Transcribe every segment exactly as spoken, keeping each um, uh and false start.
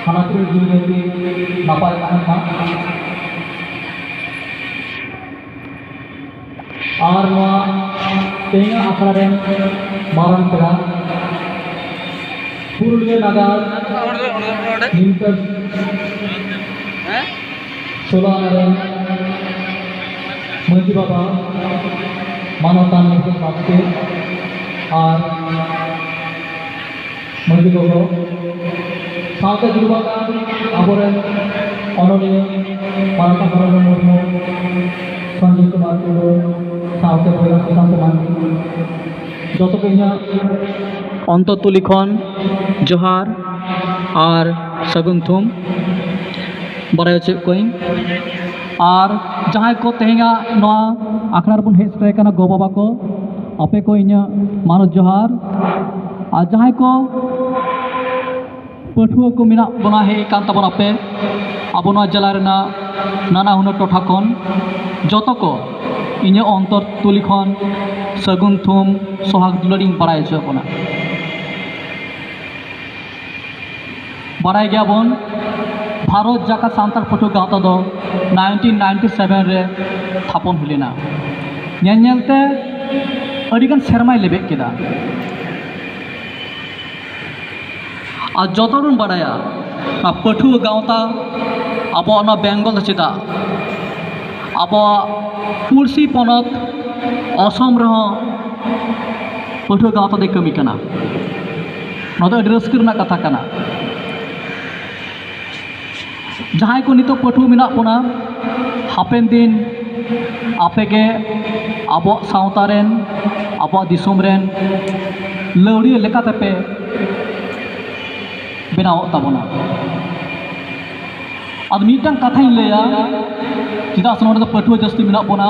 ᱦᱟᱱᱟ ᱯᱩᱨᱤ ᱡᱤᱣᱤ ᱡᱟᱹᱛᱤ ᱱᱟᱯᱟᱭ ᱛᱟᱦᱮᱱ ᱢᱟ᱾ ᱟᱨ ᱱᱚᱣᱟ ᱛᱮᱦᱮᱧᱟᱜ ᱟᱠᱷᱲᱟ ᱨᱮᱱ ᱢᱟᱨᱟᱝ ᱯᱮᱲᱟ ᱯᱩᱨᱩᱞᱤᱭᱟᱹ ᱱᱟᱜᱟᱨ ᱱᱤᱢᱠᱟᱹ ᱥᱳᱞᱳ ᱟᱱᱟ ᱨᱮᱱ ᱢᱟᱹᱡᱷᱤ ᱵᱟᱵᱟ ᱢᱟᱱᱚᱛᱟᱱ ᱢᱩᱨᱢᱩ ᱵᱟᱥᱠᱮ ᱟᱨ ᱢᱟᱹᱡᱷᱤ ᱜᱚᱜᱚ, ᱥᱟᱶᱛᱮ ᱫᱩᱲᱩᱵ ᱟᱠᱟᱱ ᱟᱵᱚᱨᱮᱱ ᱚᱱᱚᱞᱤᱭᱟᱹ ᱢᱟᱱᱚᱛ ᱦᱚᱨᱚᱢ ᱢᱩᱨᱢᱩ, ᱥᱚᱧᱡᱤᱵ ᱠᱩᱢᱟᱨ ᱴᱩᱰᱩ, ᱥᱟᱶᱛᱮ ᱵᱚᱭᱦᱟ ᱥᱩᱥᱟᱱᱛ ᱢᱟᱱᱰᱤ, ᱡᱚᱛᱚ ᱠᱚ ᱤᱧᱟᱹᱜ ᱚᱱᱛᱚᱨ ᱛᱩᱞᱤ ᱠᱷᱚᱱ ᱡᱚᱦᱟᱨ ᱟᱨ ᱥᱟᱹᱜᱩᱱ ᱛᱷᱩᱢ ᱵᱟᱲᱟᱭ ᱦᱚᱪᱚᱭᱮᱫ ᱠᱚᱣᱟᱧ᱾ ᱟᱨ ᱡᱟᱦᱟᱸᱭ ᱠᱚ ᱛᱮᱦᱮᱧᱟᱜ ᱱᱚᱣᱟ ᱟᱠᱷᱲᱟ ᱨᱮᱵᱚᱱ ᱦᱮᱡ ᱥᱮᱴᱮᱨ ᱟᱠᱟᱱᱟ, ᱜᱚ ᱵᱟᱵᱟ ᱠᱚ, ᱟᱯᱮ ᱠᱚ ᱤᱧᱟᱹᱜ ᱢᱟᱱᱚᱛ ᱡᱚᱦᱟᱨ᱾ ᱟᱨ ᱡᱟᱦᱟᱸᱭ ᱠᱚ ᱯᱟᱹᱴᱷᱩᱣᱟᱹ ᱠᱚ ᱢᱮᱱᱟᱜ ᱵᱚᱱᱟ, ᱦᱮᱡ ᱟᱠᱟᱱ ᱛᱟᱵᱚᱱᱟ ᱯᱮ ᱟᱵᱚ ᱱᱚᱣᱟ ᱡᱮᱞᱟ ᱨᱮᱱᱟᱜ ᱱᱟᱱᱟ ᱦᱩᱱᱟᱹᱨ ᱴᱚᱴᱷᱟ ᱠᱷᱚᱱ, ᱡᱚᱛᱚ ᱠᱚ ᱤᱧᱟᱹᱜ ᱚᱱᱛᱚᱨ ᱛᱩᱞᱤ ᱠᱷᱚᱱ ᱥᱟᱹᱜᱩᱱ ᱛᱷᱩᱢ, ᱥᱚᱦᱟᱜᱽ ᱫᱩᱞᱟᱹᱲ ᱤᱧ ᱵᱟᱲᱟᱭ ᱦᱚᱪᱚᱭᱮᱫ ᱵᱚᱱᱟ᱾ ᱵᱟᱲᱟᱭ ᱜᱮᱭᱟᱵᱚᱱ, ᱵᱷᱟᱨᱚᱛ ᱡᱟᱠᱟᱛ ᱥᱟᱱᱛᱟᱲ ᱯᱟᱹᱴᱷᱩᱣᱟᱹ ᱜᱟᱶᱛᱟ ᱫᱚ ᱱᱟᱭᱤᱱᱴᱤᱱ ᱱᱟᱭᱤᱱᱴᱤ ᱥᱮᱵᱷᱮᱱ ᱨᱮ ᱛᱷᱟᱯᱚᱱ ᱦᱩᱭ ᱞᱮᱱᱟ᱾ ᱧᱮᱞ ᱧᱮᱞᱛᱮ ᱟᱹᱰᱤᱜᱟᱱ ᱥᱮᱨᱢᱟᱭ ᱞᱮᱵᱮᱫ ᱠᱮᱫᱟ᱾ ᱟᱨ ᱡᱚᱛᱚ ᱵᱚᱱ ᱵᱟᱲᱟᱭᱟ, ᱱᱚᱣᱟ ᱯᱟᱹᱴᱷᱩᱣᱟᱹ ᱜᱟᱶᱛᱟ ᱟᱵᱚᱣᱟᱜ ᱱᱚᱣᱟ ᱵᱮᱝᱜᱚᱞ ᱫᱚ ᱪᱮᱫᱟᱜ, ᱟᱵᱚᱣᱟᱜ ᱯᱩᱲᱥᱤ ᱯᱚᱱᱚᱛ ᱚᱥᱚᱢ ᱨᱮᱦᱚᱸ ᱯᱟᱹᱴᱷᱩᱣᱟᱹ ᱜᱟᱶᱛᱟ ᱫᱚᱭ ᱠᱟᱹᱢᱤ ᱠᱟᱱᱟ᱾ ᱱᱚᱣᱟ ᱫᱚ ᱟᱹᱰᱤ ᱨᱟᱹᱥᱠᱟᱹ ᱨᱮᱱᱟᱜ ᱠᱟᱛᱷᱟ ᱠᱟᱱᱟ᱾ ᱡᱟᱦᱟᱸᱭ ᱠᱚ ᱱᱤᱛᱚᱜ ᱯᱟᱹᱴᱷᱩᱣᱟᱹ ᱢᱮᱱᱟᱜ ᱵᱚᱱᱟ, ᱦᱟᱯᱮᱱ ᱫᱤᱱ ᱟᱯᱮᱜᱮ ᱟᱵᱚᱣᱟᱜ ᱥᱟᱶᱛᱟ ᱨᱮᱱ, ᱟᱵᱚᱣᱟᱜ ᱫᱤᱥᱚᱢ ᱨᱮᱱ ᱞᱟᱹᱣᱲᱤᱭᱟᱹ ᱞᱮᱠᱟᱛᱮᱯᱮ ᱵᱮᱱᱟᱣᱚᱜ ᱛᱟᱵᱚᱱᱟ᱾ ᱟᱫᱚ ᱢᱤᱫᱴᱟᱝ ᱠᱟᱛᱷᱟᱧ ᱞᱟᱹᱭᱟ, ᱪᱮᱫᱟᱜ ᱥᱮ ᱱᱚᱰᱮ ᱫᱚ ᱯᱟᱹᱴᱷᱩᱣᱟᱹ ᱡᱟᱹᱥᱛᱤ ᱢᱮᱱᱟᱜ ᱵᱚᱱᱟ,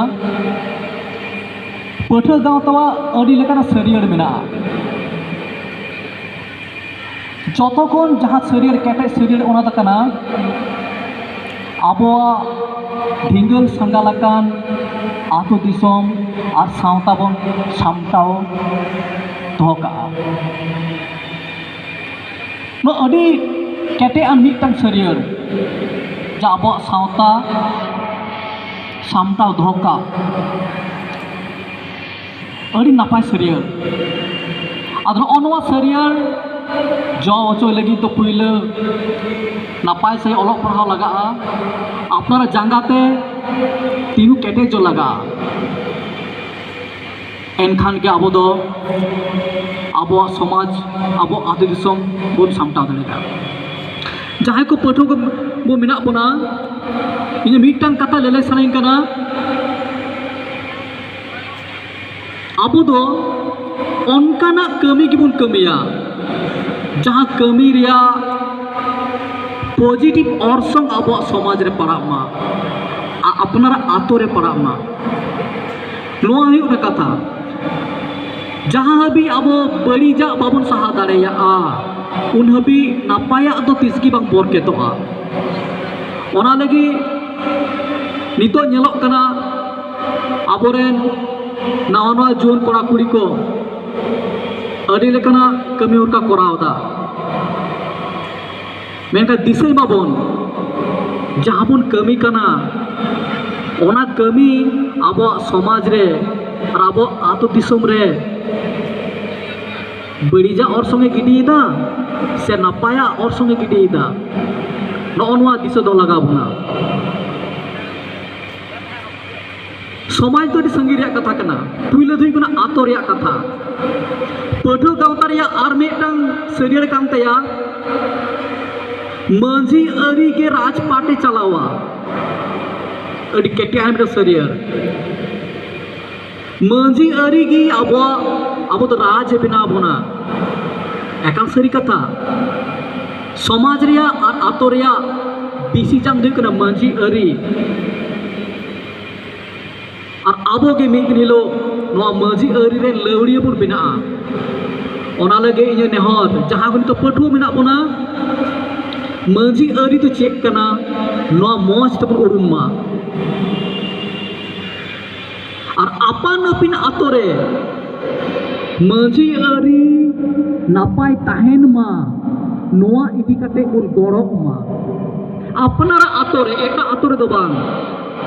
ᱯᱟᱹᱴᱷᱩᱣᱟᱹ ᱜᱟᱶᱛᱟᱣᱟᱜ ᱟᱹᱰᱤ ᱞᱮᱠᱟᱱᱟᱜ ᱥᱟᱹᱨᱭᱟᱹᱲ ᱢᱮᱱᱟᱜᱼᱟ᱾ ᱡᱚᱛᱚ ᱠᱷᱚᱱ ᱡᱟᱦᱟᱸ ᱥᱟᱹᱨᱭᱟᱹᱲ, ᱠᱮᱴᱮᱡ ᱥᱟᱹᱨᱭᱟᱹᱲ, ᱚᱱᱟ ᱫᱚ ᱠᱟᱱᱟ ᱟᱵᱚᱣᱟᱜ ᱫᱷᱤᱸᱜᱟᱹᱞ ᱥᱟᱸᱜᱟᱞ ᱟᱠᱟᱱ ᱟᱹᱛᱩ ᱫᱤᱥᱚᱢ ᱟᱨ ᱥᱟᱶᱛᱟ ᱵᱚᱱ ᱥᱟᱢᱴᱟᱣ ᱫᱚᱦᱚ ᱠᱟᱜᱼᱟ᱾ ᱱᱚᱣᱟ ᱟᱹᱰᱤ ᱠᱮᱴᱮᱡ ᱟᱱ ᱢᱤᱫᱴᱟᱝ ᱥᱟᱹᱨᱭᱟᱹᱲ, ᱡᱟ ᱟᱵᱚᱣᱟᱜ ᱥᱟᱶᱛᱟ ᱥᱟᱢᱴᱟᱣ ᱫᱚᱦᱚ ᱠᱟᱜ ᱟᱹᱰᱤ ᱱᱟᱯᱟᱭ ᱥᱟᱹᱨᱭᱟᱹᱲ᱾ ᱟᱫᱚ ᱱᱚᱜᱼᱚ ᱱᱚᱣᱟ ᱥᱟᱹᱨᱭᱟᱹᱲ ᱡᱚ ᱦᱚᱪᱚᱭ ᱞᱟᱹᱜᱤᱫ ᱫᱚ ᱯᱩᱭᱞᱟᱹ ᱱᱟᱯᱟᱭ ᱥᱟᱺᱦᱤᱡ ᱚᱞᱚᱜ ᱯᱟᱲᱦᱟᱣ ᱞᱟᱜᱟᱜᱼᱟ᱾ ᱟᱯᱱᱟᱨᱟᱜ ᱡᱟᱸᱜᱟ ᱛᱮ ᱛᱤᱸᱜᱩ ᱠᱮᱴᱮᱡᱚᱜ ᱞᱟᱜᱟᱜᱼᱟ᱾ ᱮᱱᱠᱷᱟᱱ ᱜᱮ ᱟᱵᱚ ᱫᱚ ᱟᱵᱚᱣᱟᱜ ᱥᱚᱢᱟᱡᱽ, ᱟᱵᱚ ᱟᱹᱛᱩ ᱫᱤᱥᱚᱢ ᱵᱚᱱ ᱥᱟᱢᱴᱟᱣ ᱫᱟᱲᱮᱭᱟᱜᱼᱟ᱾ ᱡᱟᱦᱟᱸᱭ ᱠᱚ ᱯᱟᱹᱴᱷᱩᱣᱟᱹ ᱠᱚ ᱵᱚ ᱢᱮᱱᱟᱜ ᱵᱚᱱᱟ, ᱤᱧ ᱢᱤᱫᱴᱟᱝ ᱠᱟᱛᱷᱟ ᱞᱟᱹᱞᱟᱹᱭ ᱥᱟᱱᱟᱧ ᱠᱟᱱᱟ᱾ ᱟᱵᱚ ᱫᱚ ᱚᱱᱠᱟᱱᱟᱜ ᱠᱟᱹᱢᱤ ᱜᱮᱵᱚᱱ ᱠᱟᱹᱢᱤᱭᱟ, ᱡᱟᱦᱟᱸ ᱠᱟᱹᱢᱤ ᱨᱮᱭᱟᱜ positive ᱚᱨᱥᱚᱝ ᱟᱵᱚᱣᱟᱜ ᱥᱚᱢᱟᱡᱽ ᱨᱮ ᱯᱟᱲᱟᱜ ᱢᱟ, ᱟ-, ᱟᱯᱱᱟᱨᱟᱜ ᱟᱛᱳ ᱨᱮ ᱯᱟᱲᱟᱜ ᱢᱟ᱾ ᱱᱚᱣᱟ ᱦᱩᱭᱩᱜ ᱠᱟᱱᱟ ᱠᱟᱛᱷᱟ᱾ ᱡᱟᱦᱟᱸ ᱦᱟᱹᱵᱤᱡ ᱟᱵᱚ ᱵᱟᱹᱲᱤᱡᱟᱜ ᱵᱟᱵᱚᱱ ᱥᱟᱦᱟ ᱫᱟᱲᱮᱭᱟᱜᱼᱟ, ᱩᱱ ᱦᱟᱹᱵᱤᱡ ᱱᱟᱯᱟᱭᱟᱜ ᱫᱚ ᱛᱤᱥ ᱜᱮ ᱵᱟᱝ ᱵᱚᱨᱠᱮᱛᱚᱜᱼᱟ᱾ ᱚᱱᱟ ᱞᱟᱹᱜᱤᱫ ᱱᱤᱛᱚᱜ ᱧᱮᱞᱚᱜ ᱠᱟᱱᱟ, ᱟᱵᱚᱨᱮᱱ ᱱᱟᱣᱟ ᱱᱟᱣᱟ ᱡᱩᱣᱟᱹᱱ ᱠᱚᱲᱟ ᱠᱩᱲᱤ ᱠᱚ ᱟᱹᱰᱤ ᱞᱮᱠᱟᱱᱟᱜ ᱠᱟᱹᱢᱤ ᱦᱚᱨᱟ ᱠᱚ ᱠᱚᱨᱟᱣ ᱮᱫᱟ᱾ ᱢᱮᱱᱠᱷᱟᱱ ᱫᱤᱥᱟᱹᱭ ᱢᱟᱵᱚᱱ, ᱡᱟᱦᱟᱸ ᱵᱚᱱ ᱠᱟᱹᱢᱤ ᱠᱟᱱᱟ, ᱚᱱᱟ ᱠᱟᱹᱢᱤ ᱟᱵᱚᱣᱟᱜ ᱥᱚᱢᱟᱡᱽ ᱨᱮ ᱟᱨ ᱟᱵᱚᱣᱟᱜ ᱟᱹᱛᱩ ᱫᱤᱥᱚᱢ ᱨᱮ ᱵᱟᱹᱲᱤᱡᱟᱜ ᱚᱨᱥᱚᱝ ᱮ ᱜᱤᱰᱤᱭᱮᱫᱟ ᱥᱮ ᱱᱟᱯᱟᱭᱟᱜ ᱚᱨᱥᱚᱝ ᱮ ᱜᱤᱰᱤᱭᱮᱫᱟ, ᱱᱚᱜᱼᱚ ᱱᱚᱣᱟ ᱫᱤᱥᱟᱹ ᱫᱚᱦᱚ ᱞᱟᱜᱟᱣ ᱵᱚᱱᱟ᱾ ᱥᱚᱢᱟᱡᱽ ᱫᱚ ᱟᱹᱰᱤ ᱥᱟᱺᱜᱤᱧ ᱨᱮᱭᱟᱜ ᱠᱟᱛᱷᱟ ᱠᱟᱱᱟ᱾ ᱯᱩᱭᱞᱟᱹ ᱫᱚ ᱦᱩᱭᱩᱜ ᱠᱟᱱᱟ ᱟᱛᱳ ᱨᱮᱭᱟᱜ ᱠᱟᱛᱷᱟ᱾ ᱯᱟᱹᱴᱷᱩᱣᱟᱹ ᱜᱟᱶᱛᱟ ᱨᱮᱭᱟᱜ ᱟᱨ ᱢᱤᱫᱴᱟᱝ ᱥᱟᱹᱨᱭᱟᱹᱲ ᱠᱟᱱ ᱛᱟᱭᱟ, ᱢᱟᱹᱡᱷᱤ ᱟᱹᱨᱤ ᱜᱮ ᱨᱟᱡᱽᱯᱟᱴ ᱮ ᱪᱟᱞᱟᱣᱟ᱾ ᱟᱹᱰᱤ ᱠᱮᱴᱮᱡ ᱟᱱ ᱢᱤᱫᱴᱟᱝ ᱥᱟᱹᱨᱭᱟᱹᱲ᱾ ᱢᱟᱹᱡᱷᱤ ᱟᱹᱨᱤ ᱜᱮ ᱟᱵᱚᱣᱟᱜ, ᱟᱵᱚ ᱫᱚ ᱨᱟᱡᱽ ᱮ ᱵᱮᱱᱟᱣ ᱵᱚᱱᱟ᱾ ᱮᱠᱟᱞ ᱥᱟᱹᱨᱤ ᱠᱟᱛᱷᱟ᱾ ᱥᱚᱢᱟᱡᱽ ᱨᱮᱭᱟᱜ ᱟᱨ ᱟᱛᱳ ᱨᱮᱭᱟᱜ ᱵᱤᱥᱤ ᱡᱟᱝ ᱫᱚ ᱦᱩᱭᱩᱜ ᱠᱟᱱᱟ ᱢᱟᱹᱡᱷᱤ ᱟᱹᱨᱤ᱾ ᱟᱨ ᱟᱵᱚ ᱜᱮ ᱢᱤᱫ ᱫᱤᱱ ᱦᱤᱞᱳᱜ ᱱᱚᱣᱟ ᱢᱟᱹᱡᱷᱤ ᱟᱹᱨᱤ ᱨᱮᱱ ᱞᱟᱹᱣᱲᱤᱭᱟᱹ ᱵᱚᱱ ᱵᱮᱱᱟᱜᱼᱟ᱾ ᱚᱱᱟ ᱞᱟᱹᱜᱤᱫ ᱤᱧᱟᱹᱜ ᱱᱮᱦᱚᱨ, ᱡᱟᱦᱟᱸ ᱠᱚ ᱱᱤᱛᱚᱜ ᱯᱟᱹᱴᱷᱩᱣᱟᱹ ᱢᱮᱱᱟᱜ ᱵᱚᱱᱟ, ᱢᱟᱹᱡᱷᱤ ᱟᱹᱨᱤ ᱫᱚ ᱪᱮᱫ ᱠᱟᱱᱟ, ᱱᱚᱣᱟ ᱢᱚᱸᱡᱽ ᱛᱮᱵᱚᱱ ᱩᱨᱩᱢ ᱢᱟ᱾ ᱟᱨ ᱟᱯᱟᱱ ᱟᱹᱯᱤᱱ ᱟᱛᱳ ᱨᱮ ᱢᱟᱹᱡᱷᱤ ᱟᱹᱨᱤ ᱱᱟᱯᱟᱭ ᱛᱟᱦᱮᱱ ᱢᱟ, ᱱᱚᱣᱟ ᱤᱫᱤ ᱠᱟᱛᱮ ᱵᱚᱱ ᱜᱚᱲᱚᱜ ᱢᱟ᱾ ᱟᱯᱱᱟᱨᱟᱜ ᱟᱛᱳ ᱨᱮ, ᱮᱴᱟᱜ ᱟᱛᱳ ᱨᱮᱫᱚ ᱵᱟᱝ᱾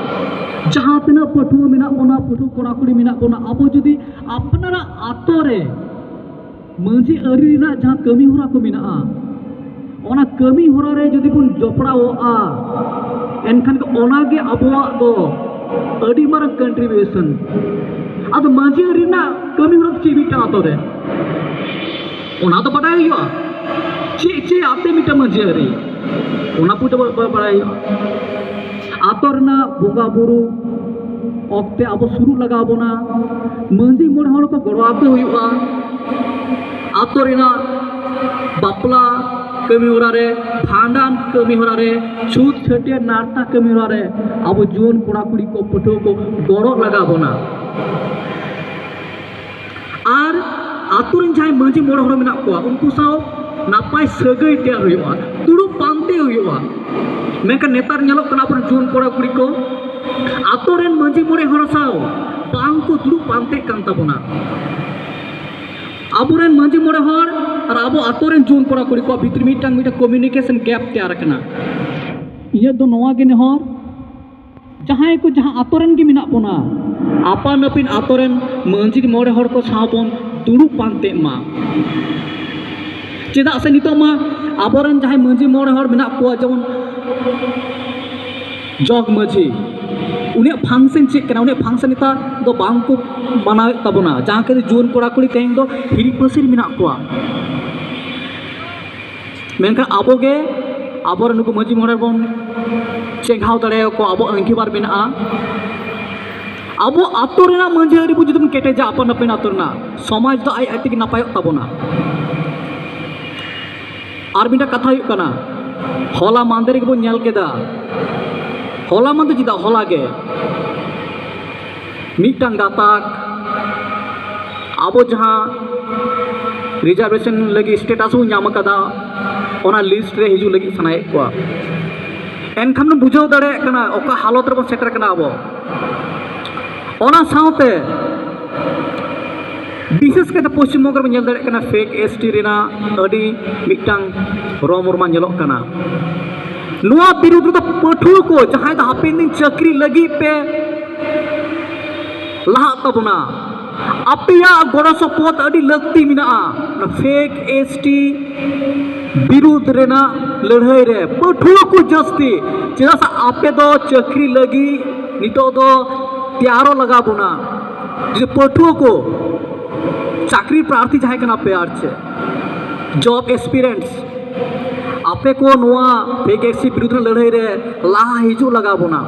ᱡᱟᱦᱟᱸ ᱛᱤᱱᱟᱹᱜ ᱯᱟᱹᱴᱷᱩᱣᱟᱹ ᱢᱮᱱᱟᱜ ᱵᱚᱱᱟ, ᱯᱟᱹᱴᱷᱩᱣᱟᱹ ᱠᱚᱲᱟ ᱠᱩᱲᱤ ᱢᱮᱱᱟᱜ ᱵᱚᱱᱟ, ᱟᱵᱚ ᱡᱩᱫᱤ ᱟᱯᱱᱟᱨᱟᱜ ᱟᱛᱳ ᱨᱮ ᱢᱟᱹᱡᱷᱤ ᱟᱹᱨᱤ ᱨᱮᱱᱟᱜ ᱡᱟᱦᱟᱸ ᱠᱟᱹᱢᱤ ᱦᱚᱨᱟ ᱠᱚ ᱢᱮᱱᱟᱜᱼᱟ, ᱚᱱᱟ ᱠᱟᱹᱢᱤ ᱦᱚᱨᱟ ᱨᱮ ᱡᱩᱫᱤ ᱵᱚᱱ ᱡᱚᱯᱲᱟᱣᱚᱜᱼᱟ, ᱮᱱᱠᱷᱟᱱ ᱜᱮ ᱚᱱᱟ ᱜᱮ ᱟᱵᱚᱣᱟᱜ ᱫᱚ ᱟᱹᱰᱤ ᱢᱟᱨᱟᱝ contribution᱾ ᱟᱫᱚ ᱢᱟᱹᱡᱷᱤ ᱟᱹᱨᱤ ᱨᱮᱱᱟᱜ ᱠᱟᱹᱢᱤ ᱦᱚᱨᱟ ᱫᱚ ᱪᱮᱫ ᱢᱤᱫᱴᱟᱝ ᱟᱛᱳ ᱨᱮ? ᱚᱱᱟ ᱫᱚ ᱵᱟᱰᱟᱭ ᱦᱩᱭᱩᱜᱼᱟ, ᱪᱮᱫ ᱪᱮᱫ ᱟᱛᱮ ᱢᱤᱫᱴᱟᱝ ᱢᱟᱹᱡᱷᱤ ᱟᱹᱨᱤ, ᱚᱱᱟ ᱯᱩᱭᱞᱩ ᱵᱟ-, ᱵᱟ-, ᱵᱟᱲᱟᱭ ᱦᱩᱭᱩᱜᱼᱟ᱾ ᱟᱛᱳ ᱨᱮᱱᱟᱜ ᱵᱚᱸᱜᱟ ᱵᱩᱨᱩ ᱚᱠᱛᱮ ᱟᱵᱚ ᱥᱩᱨᱩᱜ ᱞᱟᱜᱟᱣ ᱵᱚᱱᱟ, ᱢᱟᱹᱡᱷᱤ ᱢᱚᱬᱮ ᱦᱚᱲ ᱠᱚ ᱜᱚᱲᱚ ᱟᱠᱚ ᱦᱩᱭᱩᱜᱼᱟ᱾ ᱟᱛᱳ ᱨᱮᱱᱟᱜ ᱵᱟᱯᱞᱟ ᱠᱟᱹᱢᱤ ᱦᱚᱨᱟ ᱨᱮ, ᱵᱷᱟᱸᱰᱟᱱ ᱠᱟᱹᱢᱤ ᱦᱚᱨᱟ ᱨᱮ, ᱪᱷᱩᱛ ᱪᱷᱟᱹᱴᱭᱟᱹᱨ ᱱᱟᱨᱛᱟ ᱠᱟᱹᱢᱤ ᱦᱚᱨᱟ ᱨᱮ ᱟᱵᱚ ᱡᱩᱣᱟᱹᱱ ᱠᱚᱲᱟ ᱠᱩᱲᱤ ᱠᱚ, ᱯᱟᱹᱴᱷᱩᱣᱟᱹ ᱠᱚ ᱜᱚᱲᱚ ᱞᱟᱜᱟᱣ ᱵᱚᱱᱟ᱾ ᱟᱨ ᱟᱛᱳ ᱨᱮᱱ ᱡᱟᱦᱟᱸᱭ ᱢᱟᱹᱡᱷᱤ ᱢᱚᱬᱮ ᱦᱚᱲ ᱢᱮᱱᱟᱜ ᱠᱚᱣᱟ, ᱩᱱᱠᱩ ᱥᱟᱶ ᱱᱟᱯᱟᱭ ᱥᱟᱹᱜᱟᱹᱭ ᱛᱮᱭᱟᱨ ᱦᱩᱭᱩᱜᱼᱟ, ᱫᱩᱲᱩᱵ ᱯᱟᱱᱛᱮ ᱦᱩᱭᱩᱜᱼᱟ᱾ ᱢᱮᱱᱠᱷᱟᱱ ᱱᱮᱛᱟᱨ ᱧᱮᱞᱚᱜ ᱠᱟᱱᱟ, ᱟᱵᱚᱨᱮᱱ ᱡᱩᱣᱟᱹᱱ ᱠᱚᱲᱟ ᱠᱩᱲᱤ ᱠᱚ ᱟᱛᱳ ᱨᱮᱱ ᱢᱟᱹᱡᱷᱤ ᱢᱚᱬᱮ ᱦᱚᱲ ᱥᱟᱶ ᱵᱟᱝ ᱠᱚ ᱫᱩᱲᱩᱵ ᱯᱟᱱᱛᱮᱜ ᱠᱟᱱ ᱛᱟᱵᱚᱱᱟ᱾ ᱟᱵᱚᱨᱮᱱ ᱢᱟᱹᱡᱷᱤ ᱢᱚᱬᱮ ᱦᱚᱲ ᱟᱨ ᱟᱵᱚ ᱟᱛᱳ ᱨᱮᱱ ᱡᱩᱣᱟᱹᱱ ᱠᱚᱲᱟ ᱠᱩᱲᱤ ᱠᱚᱣᱟᱜ ᱵᱷᱤᱛᱨᱤ ᱢᱤᱫᱴᱟᱝ, ᱢᱤᱫᱴᱟᱝ communication gap ᱛᱮᱭᱟᱨ ᱟᱠᱟᱱᱟ᱾ ᱤᱧᱟᱹᱜ ᱫᱚ ᱱᱚᱣᱟ ᱜᱮ ᱱᱮᱦᱚᱨ, ᱡᱟᱦᱟᱸᱭ ᱠᱚ ᱡᱟᱦᱟᱸ ᱟᱛᱳ ᱨᱮᱱ ᱜᱮ ᱢᱮᱱᱟᱜ ᱵᱚᱱᱟ, ᱟᱯᱟᱱ ᱟᱹᱯᱤᱱ ᱟᱛᱳ ᱨᱮᱱ ᱢᱟᱹᱡᱷᱤ ᱢᱚᱬᱮ ᱦᱚᱲ ᱠᱚ ᱥᱟᱶ ᱵᱚᱱ ᱫᱩᱲᱩᱵ ᱯᱟᱱᱛᱮᱜ ᱢᱟ᱾ ᱪᱮᱫᱟᱜ ᱥᱮ ᱱᱤᱛᱚᱜ ᱢᱟ ᱟᱵᱚᱨᱮᱱ ᱡᱟᱦᱟᱸᱭ ᱢᱟᱹᱡᱷᱤ ᱢᱚᱬᱮ ᱦᱚᱲ ᱢᱮᱱᱟᱜ ᱠᱚᱣᱟ, ᱡᱮᱢᱚᱱ ᱡᱚᱜᱽ ᱢᱟᱹᱡᱷᱤ, ᱩᱱᱤᱭᱟᱜ function ᱪᱮᱫ ᱠᱟᱱᱟ? ᱩᱱᱤᱭᱟᱜ function ᱱᱮᱛᱟᱨ ᱫᱚ ᱵᱟᱝ ᱠᱚ ᱢᱟᱱᱟᱣᱮᱫ ᱛᱟᱵᱚᱱᱟ, ᱡᱟᱦᱟᱸ ᱠᱷᱟᱹᱛᱤᱨ ᱡᱩᱣᱟᱹᱱ ᱠᱚᱲᱟ ᱠᱩᱲᱤ ᱛᱮᱦᱮᱧ ᱫᱚ ᱦᱤᱨᱤᱡ ᱯᱟᱹᱥᱤᱨ ᱢᱮᱱᱟᱜ ᱠᱚᱣᱟ᱾ ᱢᱮᱱᱠᱷᱟᱱ ᱟᱵᱚ ᱜᱮ ᱟᱵᱚᱨᱮᱱ ᱱᱩᱠᱩ ᱢᱟᱹᱡᱷᱤ ᱢᱚᱬᱮ ᱵᱚᱱ ᱪᱮᱸᱜᱷᱟᱣ ᱫᱟᱲᱮᱭᱟᱠᱚᱣᱟ, ᱟᱵᱚᱣᱟᱜ ᱟᱹᱝᱴᱷᱤ ᱵᱟᱨ ᱢᱮᱱᱟᱜᱼᱟ᱾ ᱟᱵᱚ ᱟᱛᱳ ᱨᱮᱱᱟᱜ ᱢᱟᱹᱡᱷᱤ ᱟᱹᱨᱤ ᱵᱚ ᱡᱩᱫᱤ ᱵᱚᱱ ᱠᱮᱴᱮᱡᱟ, ᱟᱯᱟᱱ ᱟᱹᱯᱤᱱ ᱟᱛᱳ ᱨᱮᱱᱟᱜ, ᱥᱚᱢᱟᱡᱽ ᱫᱚ ᱟᱡ ᱟᱡ ᱛᱮᱜᱮ ᱱᱟᱯᱟᱭᱚᱜ ᱛᱟᱵᱚᱱᱟ᱾ ᱟᱨ ᱢᱤᱫᱴᱟᱝ ᱠᱟᱛᱷᱟ ᱦᱩᱭᱩᱜ ᱠᱟᱱᱟ, ᱦᱚᱞᱟ ᱢᱟᱦᱫᱮᱨ ᱜᱮᱵᱚᱱ ᱧᱮᱞ ᱠᱮᱫᱟ, ᱦᱚᱞᱟ ᱢᱟᱦᱫᱮᱨ ᱪᱮᱫᱟᱜ, ᱦᱚᱞᱟ ᱜᱮ ᱢᱤᱫᱴᱟᱝ ᱜᱟᱛᱟᱠ ᱟᱵᱚ ᱡᱟᱦᱟᱸ reservation ᱞᱟᱹᱜᱤᱫ status ᱵᱚᱱ ᱧᱟᱢ ᱟᱠᱟᱫᱟ, ᱚᱱᱟ list ᱨᱮ ᱦᱤᱡᱩᱜ ᱞᱟᱹᱜᱤᱫ ᱥᱟᱱᱟᱭᱮᱫ ᱠᱚᱣᱟ᱾ ᱮᱱᱠᱷᱟᱱ ᱵᱚᱱ ᱵᱩᱡᱷᱟᱹᱣ ᱫᱟᱲᱮᱭᱟᱜ ᱠᱟᱱᱟ ᱚᱠᱟ ᱦᱟᱞᱚᱛ ᱨᱮᱵᱚᱱ ᱥᱮᱴᱮᱨ ᱠᱟᱱᱟ ᱟᱵᱚ᱾ ᱚᱱᱟ ᱥᱟᱶᱛᱮ ᱵᱤᱥᱮᱥ ᱠᱟᱭᱛᱮ ᱯᱚᱥᱪᱤᱢ ᱵᱚᱝᱜᱚ ᱨᱮᱵᱚᱱ ᱧᱮᱞ ᱫᱟᱲᱮᱭᱟᱜ ᱠᱟᱱᱟ, ᱯᱷᱮᱠ ᱮᱥ ᱴᱤ ᱨᱮᱱᱟᱜ ᱟᱹᱰᱤ ᱢᱤᱫᱴᱟᱝ ᱨᱚᱢᱚᱨᱢᱟ ᱧᱮᱞᱚᱜ ᱠᱟᱱᱟ᱾ ᱱᱚᱣᱟ ᱵᱤᱨᱩᱫᱽ ᱨᱮᱫᱚ ᱯᱟᱹᱴᱷᱩᱣᱟᱹ ᱠᱚ, ᱡᱟᱦᱟᱸᱭ ᱫᱚ ᱦᱟᱯᱮᱱ ᱫᱤᱱ ᱪᱟᱹᱠᱨᱤ ᱞᱟᱹᱜᱤᱫ ᱯᱮ ᱞᱟᱦᱟᱜ ᱛᱟᱵᱚᱱᱟ, ᱟᱯᱮᱭᱟᱜ ᱜᱚᱲᱚ ᱥᱚᱯᱚᱦᱚᱫ ᱟᱹᱰᱤ ᱞᱟᱹᱠᱛᱤ ᱢᱮᱱᱟᱜᱼᱟ᱾ ᱚᱱᱟ ᱯᱷᱮᱠ ᱮᱥ ᱴᱤ ᱵᱤᱨᱩᱫᱽ ᱨᱮᱱᱟᱜ ᱞᱟᱹᱲᱦᱟᱹᱭ ᱨᱮ ᱯᱟᱹᱴᱷᱩᱣᱟᱹ ᱠᱚ ᱡᱟᱹᱥᱛᱤ, ᱪᱮᱫᱟᱜ ᱥᱮ ᱟᱯᱮ ᱫᱚ ᱪᱟᱹᱠᱨᱤ ᱞᱟᱹᱜᱤᱫ ᱱᱤᱛᱚᱜ ᱫᱚ ᱛᱮᱭᱟᱨᱚᱜ ᱞᱟᱜᱟᱣ ᱵᱚᱱᱟ᱾ ᱡᱩᱫᱤ ᱯᱟᱹᱴᱷᱩᱣᱟᱹ ᱠᱚ ᱪᱟᱹᱠᱨᱤ ᱯᱨᱟᱨᱛᱷᱤ ᱡᱟᱦᱟᱸᱭ ᱠᱟᱱᱟ ᱯᱮ, ᱟᱨ ᱪᱮᱫ ᱡᱚᱵ ᱮᱥᱯᱤᱨᱮᱱᱴᱥ, ᱟᱯᱮ ᱠᱚ ᱱᱚᱣᱟ ᱯᱷᱮᱠ ᱮᱥ ᱴᱤ ᱵᱤᱨᱩᱫᱽ ᱨᱮᱱᱟᱜ ᱞᱟᱹᱲᱦᱟᱹᱭ ᱨᱮ ᱞᱟᱦᱟ ᱦᱤᱡᱩᱜ ᱞᱟᱜᱟᱣ ᱵᱚᱱᱟ᱾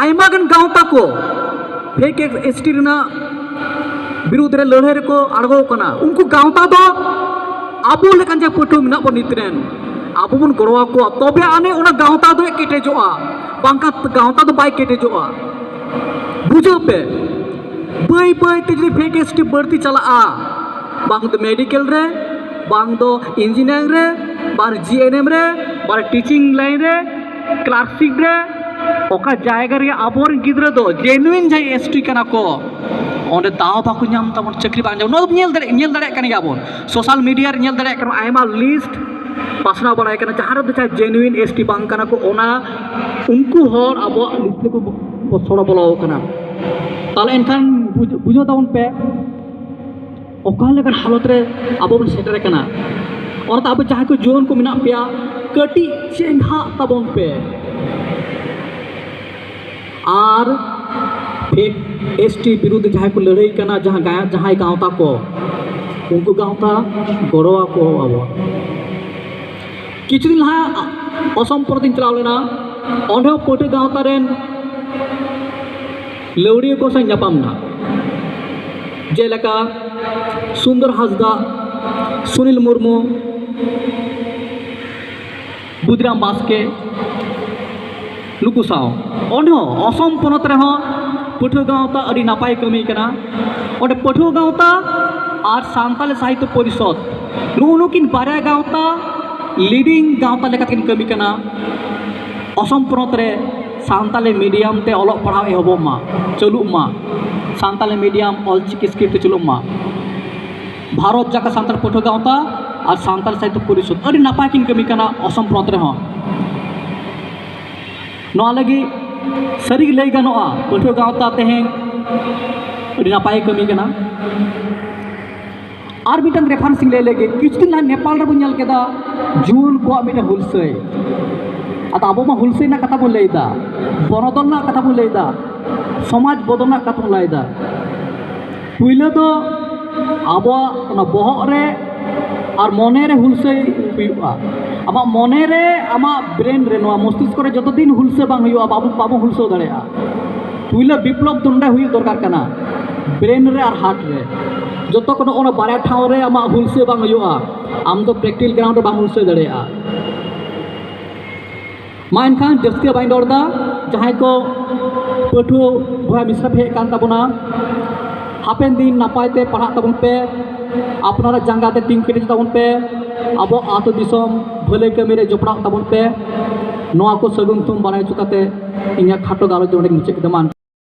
ᱟᱭᱢᱟ ᱜᱟᱱ ᱜᱟᱶᱛᱟ ᱠᱚ ᱯᱷᱮᱠ ᱮᱥ ᱴᱤ ᱨᱮᱱᱟᱜ ᱵᱤᱨᱩᱫᱽ ᱨᱮ ᱞᱟᱹᱲᱦᱟᱹᱭ ᱨᱮᱠᱚ ᱟᱬᱜᱚ ᱠᱟᱱᱟ᱾ ᱩᱱᱠᱩ ᱜᱟᱶᱛᱟ ᱫᱚ ᱟᱵᱚ ᱞᱮᱠᱟᱱ ᱡᱟᱦᱟᱸ ᱯᱟᱹᱴᱷᱩᱣᱟᱹ ᱢᱮᱱᱟᱜ ᱵᱚᱱ ᱱᱤᱛ ᱨᱮᱱ, ᱟᱵᱚ ᱵᱚᱱ ᱜᱚᱲᱚ ᱟᱠᱚᱣᱟ, ᱛᱚᱵᱮ ᱟᱹᱱᱤᱡ ᱚᱱᱟ ᱜᱟᱶᱛᱟ ᱫᱚ ᱠᱮᱴᱮᱡᱚᱜᱼᱟ, ᱵᱟᱝᱠᱷᱟᱱ ᱜᱟᱶᱛᱟ ᱫᱚ ᱵᱟᱭ ᱠᱮᱴᱮᱡᱚᱜᱼᱟ᱾ ᱵᱩᱡᱷᱟᱹᱣ ᱯᱮ, ᱵᱟᱹᱭ ᱵᱟᱹᱭ ᱛᱮ ᱡᱩᱫᱤ ᱯᱷᱮᱠ ᱮᱥ ᱴᱤ ᱵᱟᱹᱲᱛᱤ ᱪᱟᱞᱟᱜᱼᱟ, ᱵᱟᱝ ᱫᱚ ᱢᱮᱰᱤᱠᱮᱞ ᱨᱮ, ᱵᱟᱝ ᱫᱚ ᱤᱧᱡᱤᱱᱤᱭᱟᱨᱤᱝ ᱨᱮ, ᱵᱟᱝ ᱡᱤ ᱮᱱ ᱮᱢ ᱨᱮ, ᱵᱟᱝ ᱴᱤᱪᱤᱝ ᱞᱟᱭᱤᱱ ᱨᱮ, ᱠᱞᱟᱨᱠᱥᱤᱯ ᱨᱮ, ᱚᱠᱟ ᱡᱟᱭᱜᱟ ᱨᱮ ᱟᱵᱚᱨᱮᱱ ᱜᱤᱫᱽᱨᱟᱹ ᱫᱚ ᱡᱮᱱᱩᱭᱤᱱ ᱡᱟᱦᱟᱸᱭ ᱮᱥ ᱴᱤ ᱠᱟᱱᱟ ᱠᱚ, ᱚᱸᱰᱮ ᱫᱟᱣ ᱵᱟᱠᱚ ᱧᱟᱢ ᱛᱟᱵᱚᱱ, ᱪᱟᱹᱠᱨᱤ ᱵᱟᱝ ᱧᱟᱢ᱾ ᱱᱚᱣᱟ ᱫᱚ ᱧᱮᱞ ᱫᱟᱲᱮ-, ᱧᱮᱞ ᱫᱟᱲᱮᱭᱟᱜ ᱠᱟᱱ ᱜᱮᱭᱟ ᱵᱚᱱ, ᱥᱳᱥᱟᱞ ᱢᱤᱰᱤᱭᱟ ᱨᱮ ᱧᱮᱞ ᱫᱟᱲᱮᱭᱟᱜ ᱠᱟᱱᱟ, ᱟᱭᱢᱟ ᱞᱤᱥᱴ ᱯᱟᱥᱱᱟᱣ ᱵᱟᱲᱟᱭ ᱠᱟᱱᱟ, ᱡᱟᱦᱟᱸ ᱨᱮᱫᱚ ᱡᱟᱦᱟᱸᱭ ᱡᱮᱱᱩᱭᱤᱱ ᱮᱥ ᱴᱤ ᱵᱟᱝ ᱠᱟᱱᱟ ᱠᱚ, ᱚᱱᱟ ᱩᱱᱠᱩ ᱦᱚᱲ ᱟᱵᱚᱣᱟᱜ ᱞᱤᱥᱴ ᱨᱮᱠᱚ ᱵᱚ-, ᱥᱚᱲᱚ ᱵᱚᱞᱚ ᱟᱠᱟᱱᱟ᱾ ᱛᱟᱦᱚᱞᱮ ᱮᱱᱠᱷᱟᱱ ᱵᱩᱡ-, ᱵᱩᱡᱷᱟᱹᱣ ᱛᱟᱵᱚᱱ ᱯᱮ, ᱚᱠᱟ ᱞᱮᱠᱟᱱ ᱦᱟᱞᱚᱛ ᱨᱮ ᱟᱵᱚ ᱵᱚᱱ ᱥᱮᱴᱮᱨ ᱟᱠᱟᱱᱟ᱾ ᱚᱱᱟᱛᱮ ᱟᱵᱚ ᱡᱟᱦᱟᱸᱭ ᱠᱚ ᱡᱩᱣᱟᱹᱱ ᱠᱚ ᱢᱮᱱᱟᱜ ᱯᱮᱭᱟ, ᱠᱟᱹᱴᱤᱡ ᱪᱮᱸᱜᱷᱟᱜ ᱛᱟᱵᱚᱱ ᱯᱮ᱾ ᱟᱨ ᱯᱷᱮᱠ ᱮᱥ ᱴᱤ ᱵᱤᱨᱩᱫᱽ ᱡᱟᱦᱟᱸᱭ ᱠᱚ ᱞᱟᱹᱲᱦᱟᱹᱭ ᱠᱟᱱᱟ, ᱡᱟᱦᱟᱸ ᱜᱟ-, ᱡᱟᱦᱟᱸᱭ ᱜᱟᱶᱛᱟ ᱠᱚ, ᱩᱱᱠᱩ ᱜᱟᱶᱛᱟ ᱜᱚᱲᱚ ᱟᱠᱚ ᱟᱵᱚ᱾ ᱠᱤᱪᱷᱩ ᱫᱤᱱ ᱞᱟᱦᱟ ᱚᱥᱚᱢ ᱯᱚᱱᱚᱛ ᱤᱧ ᱪᱟᱞᱟᱣ ᱞᱮᱱᱟ, ᱚᱸᱰᱮ ᱦᱚᱸ ᱯᱟᱹᱴᱷᱩᱣᱟᱹ ᱜᱟᱶᱛᱟ ᱨᱮᱱ ᱞᱟᱹᱣᱲᱤᱭᱟᱹ ᱠᱚ ᱥᱟᱶ ᱧᱟᱯᱟᱢ ᱮᱱᱟ, ᱡᱮᱞᱮᱠᱟ ᱥᱩᱱᱫᱚᱨ ᱦᱟᱸᱥᱫᱟ, ᱥᱩᱱᱤᱞ ᱢᱩᱨᱢᱩ, ᱵᱩᱫᱷᱨᱟᱢ ᱵᱟᱥᱠᱮ, ᱱᱩᱠᱩ ᱥᱟᱶ᱾ ᱚᱸᱰᱮ ᱦᱚᱸ ᱚᱥᱚᱢ ᱯᱚᱱᱚᱛ ᱨᱮᱦᱚᱸ ᱯᱟᱹᱴᱷᱩᱣᱟᱹ ᱜᱟᱶᱛᱟ ᱟᱹᱰᱤ ᱱᱟᱯᱟᱭ ᱠᱟᱹᱢᱤ ᱠᱟᱱᱟ᱾ ᱚᱸᱰᱮ ᱯᱟᱹᱴᱷᱩᱣᱟᱹ ᱜᱟᱶᱛᱟ ᱟᱨ ᱥᱟᱱᱛᱟᱞᱤ ᱥᱟᱦᱤᱛᱛᱚ ᱯᱚᱨᱤᱥᱚᱫᱽ, ᱱᱩᱜᱼᱩ ᱱᱩᱠᱤᱱ ᱵᱟᱨᱭᱟ ᱜᱟᱶᱛᱟ ᱞᱤᱰᱤᱝ ᱜᱟᱶᱛᱟ ᱞᱮᱠᱟᱛᱮᱠᱤᱱ ᱠᱟᱹᱢᱤ ᱠᱟᱱᱟ ᱚᱥᱚᱢ ᱯᱚᱱᱚᱛ ᱨᱮ᱾ ᱥᱟᱱᱛᱟᱞᱤ ᱢᱤᱰᱤᱭᱟᱢ ᱛᱮ ᱚᱞᱚᱜ ᱯᱟᱲᱦᱟᱣ ᱮᱦᱚᱵᱚᱜ ᱢᱟ, ᱪᱟᱹᱞᱩᱜ ᱢᱟ᱾ ᱥᱟᱱᱛᱟᱞᱤ ᱢᱤᱰᱤᱭᱟᱢ ᱚᱞᱪᱤᱠᱤ ᱥᱠᱨᱤᱯᱴ ᱛᱮ ᱪᱟᱹᱞᱩᱜ ᱢᱟ᱾ ᱵᱷᱟᱨᱚᱛ ᱡᱟᱠᱟᱛ ᱥᱟᱱᱛᱟᱲ ᱯᱟᱹᱴᱷᱩᱣᱟᱹ ᱜᱟᱶᱛᱟ ᱟᱨ ᱥᱟᱱᱛᱟᱲ ᱥᱟᱦᱤᱛᱛᱚ ᱯᱚᱨᱤᱥᱚᱫᱽ ᱟᱹᱰᱤ ᱱᱟᱯᱟᱭ ᱠᱤᱱ ᱠᱟᱹᱢᱤ ᱠᱟᱱᱟ ᱚᱥᱚᱢ ᱯᱚᱱᱚᱛ ᱨᱮᱦᱚᱸ᱾ ᱱᱚᱣᱟ ᱞᱟᱹᱜᱤᱫ ᱥᱟᱹᱨᱤᱜᱮ ᱞᱟᱹᱭ ᱜᱟᱱᱚᱜᱼᱟ, ᱯᱟᱹᱴᱷᱩᱣᱟᱹ ᱜᱟᱶᱛᱟ ᱛᱮᱦᱮᱧ ᱟᱹᱰᱤ ᱱᱟᱯᱟᱭᱮ ᱠᱟᱹᱢᱤ ᱠᱟᱱᱟ᱾ ᱟᱨ ᱢᱤᱫᱴᱟᱝ ᱨᱮᱯᱷᱟᱨᱮᱱᱥ ᱤᱧ ᱞᱟᱹᱭ ᱞᱮᱜᱮ, ᱠᱤᱪᱷᱩ ᱫᱤᱱ ᱞᱟᱦᱟ ᱱᱮᱯᱟᱞ ᱨᱮᱵᱚᱱ ᱧᱮᱞ ᱠᱮᱫᱟ ᱡᱩᱣᱟᱹᱱ ᱠᱚᱣᱟᱜ ᱢᱤᱫᱴᱟᱝ ᱦᱩᱞᱥᱟᱹᱭ᱾ ᱟᱫᱚ ᱟᱵᱚ ᱢᱟ ᱦᱩᱞᱥᱟᱹᱭ ᱨᱮᱱᱟᱜ ᱠᱟᱛᱷᱟ ᱵᱚᱱ ᱞᱟᱹᱭᱫᱟ, ᱵᱚᱱᱚᱫᱚᱞ ᱨᱮᱱᱟᱜ ᱠᱟᱛᱷᱟ ᱵᱚᱱ ᱞᱟᱹᱭᱫᱟ, ᱥᱚᱢᱟᱡᱽ ᱵᱚᱫᱚᱞ ᱨᱮᱱᱟᱜ ᱠᱟᱛᱷᱟ ᱵᱚᱱ ᱞᱟᱹᱭᱫᱟ᱾ ᱯᱩᱭᱞᱟᱹ ᱫᱚ ᱟᱵᱚᱣᱟᱜ ᱚᱱᱟ ᱵᱚᱦᱚᱜ ᱨᱮ ᱟᱨ ᱢᱚᱱᱮ ᱨᱮ ᱦᱩᱞᱥᱟᱹᱭ ᱦᱩᱭᱩᱜᱼᱟ᱾ ᱟᱢᱟᱜ ᱢᱚᱱᱮ ᱨᱮ, ᱟᱢᱟᱜ ᱵᱨᱮᱱ ᱨᱮ, ᱱᱚᱣᱟ ᱢᱚᱥᱛᱤᱥᱠᱚ ᱨᱮ ᱡᱚᱛᱚ ᱫᱤᱱ ᱦᱩᱞᱥᱟᱹ ᱵᱟᱝ ᱦᱩᱭᱩᱜᱼᱟ, ᱵᱟᱵᱚ, ᱵᱟᱵᱚ ᱦᱩᱞᱥᱟᱹᱣ ᱫᱟᱲᱮᱭᱟᱜᱼᱟ᱾ ᱯᱩᱭᱞᱟᱹ ᱵᱤᱯᱞᱚᱵ ᱫᱚ ᱱᱚᱰᱮ ᱦᱩᱭᱩᱜ ᱫᱚᱨᱠᱟᱨ ᱠᱟᱱᱟ, ᱵᱨᱮᱱ ᱨᱮ ᱟᱨ ᱦᱟᱨᱴ ᱨᱮ᱾ ᱡᱚᱛᱚ ᱠᱷᱚᱱ ᱚᱱᱟ ᱵᱟᱨᱭᱟ ᱴᱷᱟᱶ ᱨᱮ ᱟᱢᱟᱜ ᱦᱩᱞᱥᱟᱹ ᱵᱟᱝ ᱦᱩᱭᱩᱜᱼᱟ, ᱟᱢ ᱫᱚ ᱯᱨᱮᱠᱴᱤᱠᱮᱞ ᱜᱨᱟᱣᱩᱱᱰ ᱨᱮ ᱵᱟᱢ ᱦᱩᱞᱥᱟᱹ ᱫᱟᱲᱮᱭᱟᱜᱼᱟ᱾ ᱢᱟ ᱮᱱᱠᱷᱟᱱ ᱡᱟᱹᱥᱛᱤ ᱵᱟᱹᱧ ᱨᱚᱲᱫᱟ᱾ ᱡᱟᱦᱟᱸᱭ ᱠᱚ ᱯᱟᱹᱴᱷᱩᱣᱟᱹ ᱵᱚᱭᱦᱟ ᱢᱤᱥᱨᱟ ᱯᱮ ᱦᱮᱡ ᱟᱠᱟᱱ ᱛᱟᱵᱚᱱᱟ, ᱦᱟᱯᱮᱱ ᱫᱤᱱ ᱱᱟᱯᱟᱭ ᱛᱮ ᱯᱟᱲᱦᱟᱜ ᱛᱟᱵᱚᱱ ᱯᱮ, ᱟᱯᱱᱟᱨᱟᱜ ᱡᱟᱸᱜᱟ ᱛᱮ ᱛᱤᱸᱜᱩ ᱠᱮᱴᱮᱡ ᱛᱟᱵᱚᱱ ᱯᱮ, ᱟᱵᱚ ᱟᱹᱛᱩ ᱫᱤᱥᱚᱢ ᱵᱷᱟᱹᱞᱟᱹᱭ ᱠᱟᱹᱢᱤ ᱨᱮ ᱡᱚᱯᱲᱟᱣ ᱛᱟᱵᱚᱱ ᱯᱮ᱾ ᱱᱚᱣᱟ ᱠᱚ ᱥᱟᱹᱜᱩᱱ ᱛᱷᱩᱢ ᱵᱟᱲᱟᱭ ᱦᱚᱪᱚ ᱠᱟᱛᱮ ᱤᱧᱟᱹᱜ ᱠᱷᱟᱴᱚ ᱜᱟᱞᱚᱪ ᱫᱚ ᱱᱚᱸᱰᱮᱧ ᱢᱩᱪᱟᱹᱫ ᱠᱮᱫᱟ᱾ ᱢᱟ